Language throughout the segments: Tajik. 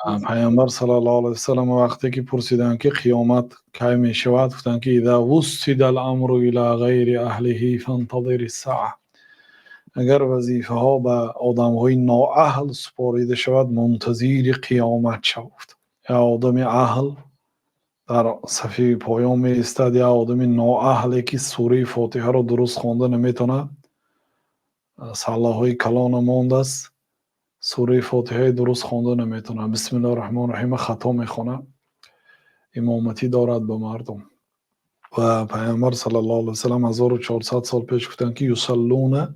Пайғамбар саллаллоҳу алайҳи васаллам вақте ки пурсиданд, ки қиёмат кай мешавад, гуфтанд, ки إذا وسد الأمر إلى غير أهله فانتظر الساعة. Агар вазифаҳо ба одамҳои ноаҳл супорида шавад, мунтазири қиёмат шав, гуфт. Як одами аҳл дар сафи поён меистад, як одами ноаҳле, ки сураи Фотиҳаро дуруст хонда наметавонад, саллаҳои калона мондааст, сураи Фотиҳаи дуруст хонда наметавонад, бисмиллоҳи раҳмони раҳима хато мехонад, имоматӣ дорад ба мардум. Ва Пайғамбар саллаллоҳу алайҳи васаллам 1400 сол пеш гуфтанд, ки يصلون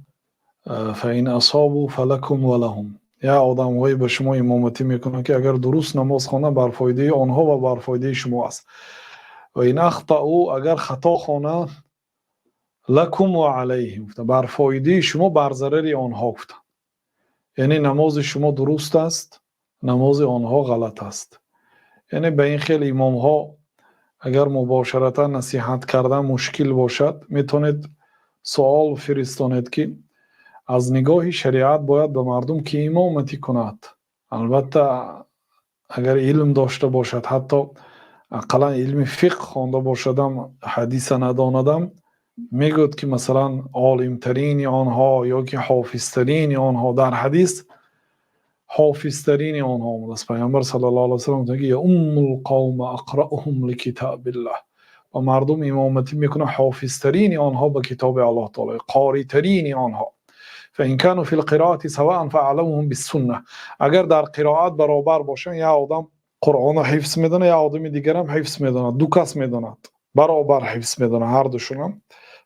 فإن أصابوا فلكم ولهم. Як одамҳое ба шумо имоматӣ мекунанд, ки агар дуруст намоз хонанд, бар фоидаи онҳо ва бар фоидаи шумо аст. وإن أخطأوا, агар хато хонанд, لكم وعليهم, гуфта, бар фоидаи шумо, бар зарари онҳо, гуфтанд. Яъне намози шумо дуруст аст, намози онҳо ғалат аст. Яъне ба ин хел имомҳо агар мубошаратан насиҳат кардан мушкил бошад, метавонед суол фиристонед, ки аз нигоҳи шариат бояд ба мардум ки имоматӣ кунад. Албатта, агар илм дошта бошад, ҳатто ақаллан илми фиқҳ хонда бошадам, ҳадиса надонадам, мегӯяд, ки масалан олимтарини онҳо ё ки ҳофизтарини онҳо, дар ҳадис ҳофизтарини онҳо омадааст. Пайғамбар саллаллоҳу алайҳи васаллам гуфтанд, ки يؤم القوم أقرؤهم لكتاب الله. Ва мардум имоматӣ мекунад ҳофизтарини онҳо ба китоби Аллоҳ таоло, қоритарини онҳо. فإن كانوا في القراءة سواء فأعلمهم بالسنة. Агар дар қироат баробар бошанд, як одам Қуръонро ҳифз медонад, як одами дигарам ҳифз медонад, ду кас медонад, баробар ҳифз медонад ҳардушонам,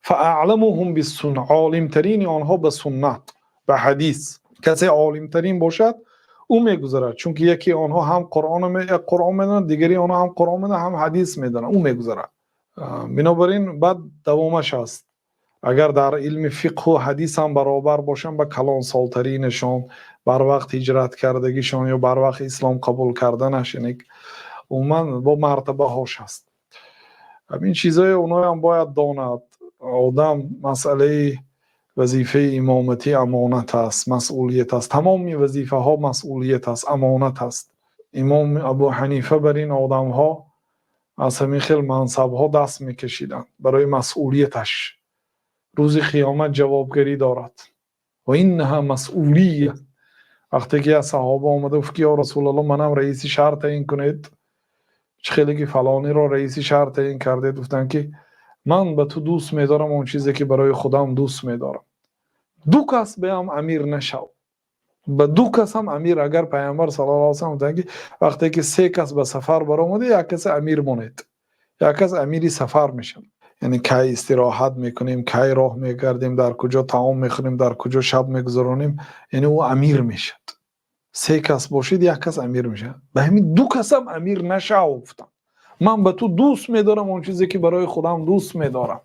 فأعلمهم بالسنة, олимтарини онҳо ба суннат, ба ҳадис касе олимтарин бошад, ӯ мегузарад, чунки яке онҳо ҳам Қуръон медонад, дигари онҳо ҳам Қуръон медонад, ҳам ҳадис медонад, ӯ мегузарад. Бинобар ин баъд давомаш аст: агар дар илми фиқҳу ҳадис ҳам баробар бошанд, ба калонсолтаринашон, барвақт ҳиҷрат кардагишон ё барвақт ислом қабул карданаш, яъне умуман бо мартабаҳош аст. Ҳамин чизҳое оноям бояд донад одам. Масъалаи вазифаи имоматӣ амонат аст, масъулият аст. Тамоми вазифаҳо масъулият аст, амонат аст. Имом Абу Ҳанифа бар ин одамҳо аз ҳамин хел мансабҳо даст мекашиданд барои масъулияташ. Рӯзи қиёмат ҷавобгарӣ дорад. وإنها مسؤولية. Вақте ки як саҳоба омада гуфт, ки ё Расулалло, манам раиси шаҳр таъин кунед, чӣ хеле ки фалониро раиси шаҳр таъин кардед, гуфтанд, ки ман ба ту дӯст медорам он чизе, ки барои худам дӯст медорам. Ду кас беам амир нашав, ба ду кас ҳам амир. Агар Пайғамбар саллаллоҳу алайҳи васаллам гуфтанд, ки вақте ки се кас ба сафар баромада, як касе амир монед, як кас амири сафар мешавад. Яъне кай истироҳат мекунем, кай роҳ мегардем, дар куҷо таом мехӯрем, дар куҷо шаб мегузаронем, яъне ӯ амир мешавад. Се кас бошед, як кас амир мешавад. Ба ҳамин ду касам амир нашав, гуфтам, ман ба ту дӯст медорам он чизе, ки барои худам дӯст медорам,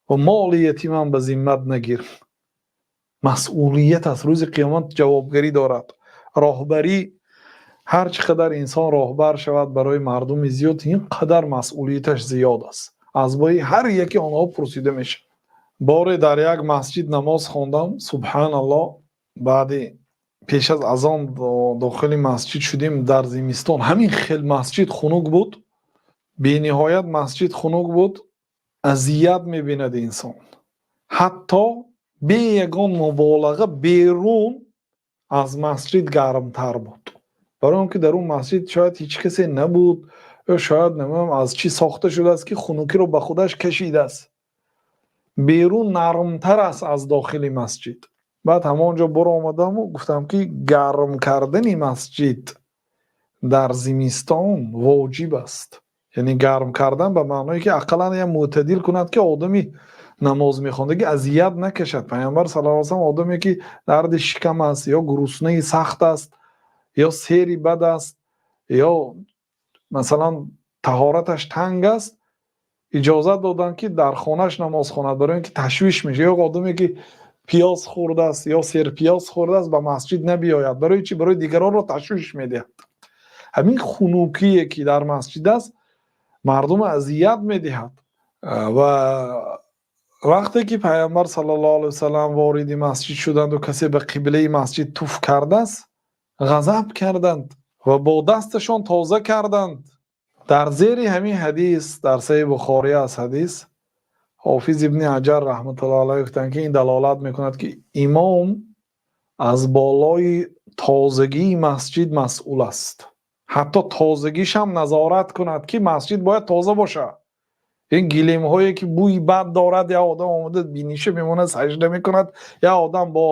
ва моли ятимам ба зиммат нагир. Масъулият аст, рӯзи қиёмат ҷавобгарӣ дорад роҳбарӣ. Ҳар чӣ қадар инсон роҳбар шавад барои мардуми зиёд, ин қадар масъулияташ зиёд аст, аз бои ҳар яке онҳо пурсида мешавад. Боре дар як масҷид намоз хондам. Субҳаналлоҳ, баъди пеш аз азон дохили масҷид шудем. Дар зимистон ҳамин хел масҷид хунук буд, бениҳоят масҷид хунук буд, азият мебинад инсон. Ҳатто бе ягон муболиға берун аз масҷид гармтар буд, барои он ки дар он масҷид шояд ҳеҷ касе набуд ё шояд намедонам аз чӣ сохта шудааст, ки хунукиро ба худаш кашидааст. Берун нармтар аст аз дохили масҷид. Баъд ҳамон ҷо баромадаму гуфтам, ки гарм кардани масҷид дар зимистон воҷиб аст. Яъне гарм кардан ба маъное, ки ақаллан як мӯътадил кунад, ки одами намоз мехондагӣ азият накашад. Пайғамбар саллаллоҳу алайҳи васаллам одаме, ки дарди шикам аст ё гуруснаи сахт аст ё сери бад аст ё масалан таҳораташ танг аст, иҷозат доданд, ки дар хонааш намоз хонад, барои ин ки ташвиш мешавад. Ё одаме, ки пиёз хӯрдааст ё серпиёз хӯрдааст, ба масҷид набиёяд. Барои чӣ? Барои дигаронро ташвиш медиҳад. Ҳамин хунукие, ки дар масҷид аст, мардумро азият медиҳад. Ва вақте ки Пайғамбар саллаллоҳу алайҳи васаллам вориди масҷид шуданду касе ба қиблаи масҷид туф кардааст, ғазаб карданд. Ва бо дасташон тоза карданд. Дар зери ҳамин ҳадис, дар Саҳеҳи Бухорӣ аст ҳадис, Ҳофиз Ибни Ҳаҷар раҳматуллоҳи алайҳи гуфтанд, ки ин далолат мекунад, ки имом аз болои тозагии масҷид масъул аст. Ҳатто тозагиаш ҳам назорат кунад, ки масҷид бояд тоза бошад. Ин гилемҳое ки бӯи бад дорад, як одам омада бинишӣ мемонад, саҷда мекунад, як одам бо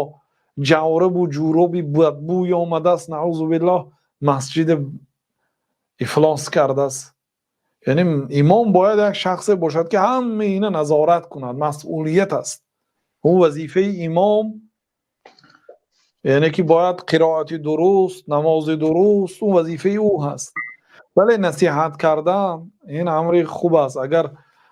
ҷавраб ва ҷӯроби бадбӯй омадааст, наъӯзу биллоҳ, масҷид ифлос кардааст. Яъне имом бояд як шахсе бошад, ки ҳама инро назорат кунад, масъулият аст. Он вазифаи имом, яъне ки бояд қироати дуруст, намози дуруст, он вазифаи ӯ ҳаст. Вале насиҳат кардан ин амри хуб аст. Агар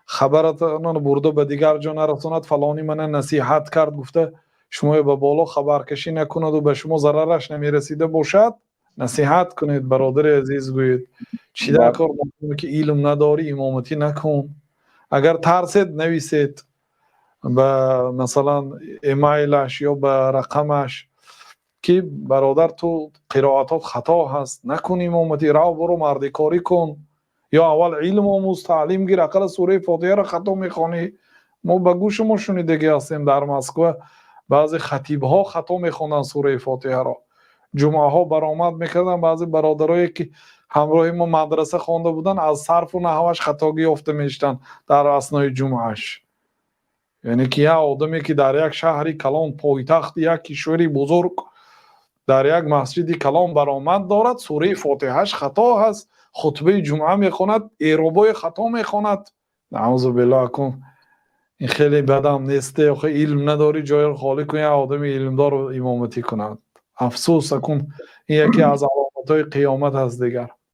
хабаратонро бурда ба дигар ҷо нарасонад, фалонӣ ман насиҳат кард гуфта шумо ба боло хабаркашӣ накунад ва ба шумо зарараш намерасида бошад, насиҳат кунед, бародари азиз, гӯед чӣ дар кор, ки илм надорӣ, имоматӣ накун. Агар тарсед, нависед ба масалан имейлаш ё ба рақамаш, ки бародар, ту қироатот хато ҳаст, накун имоматӣ, рав бирав мардикорӣ кун ё аввал илм омӯз, таълим гир, ақаллан сураи Фотиҳаро хато мехонӣ. Мо ба гӯши мо шунидагӣ ҳастем, дар Москва баъзе хатибҳо хато мехонданд сураи Фотиҳаро. Ҷумъаҳо баромад мекарданд, баъзе бародарое ки ҳамроҳи мо мадраса хонда буданд, аз сарфу наҳваш хатогӣ ёфта мешуданд дар аснои ҷумъааш. Яъне ки як одаме ки дар як шаҳри калон, пойтахти як кишвари бузург, дар як масҷиди калон баромад дорад, сураи Фотиҳааш хато ҳаст, хутбаи ҷумъа мехонад, эъробҳои хато мехонад. Наъӯзу биллоҳ, кун ин хеле бадам нест. Охе, илм надорӣ, ҷойро холӣ кун, як одами илмдор имоматӣ кунад. Афсӯс, акун ин яке аз аломатҳои қиёмат аст дигар.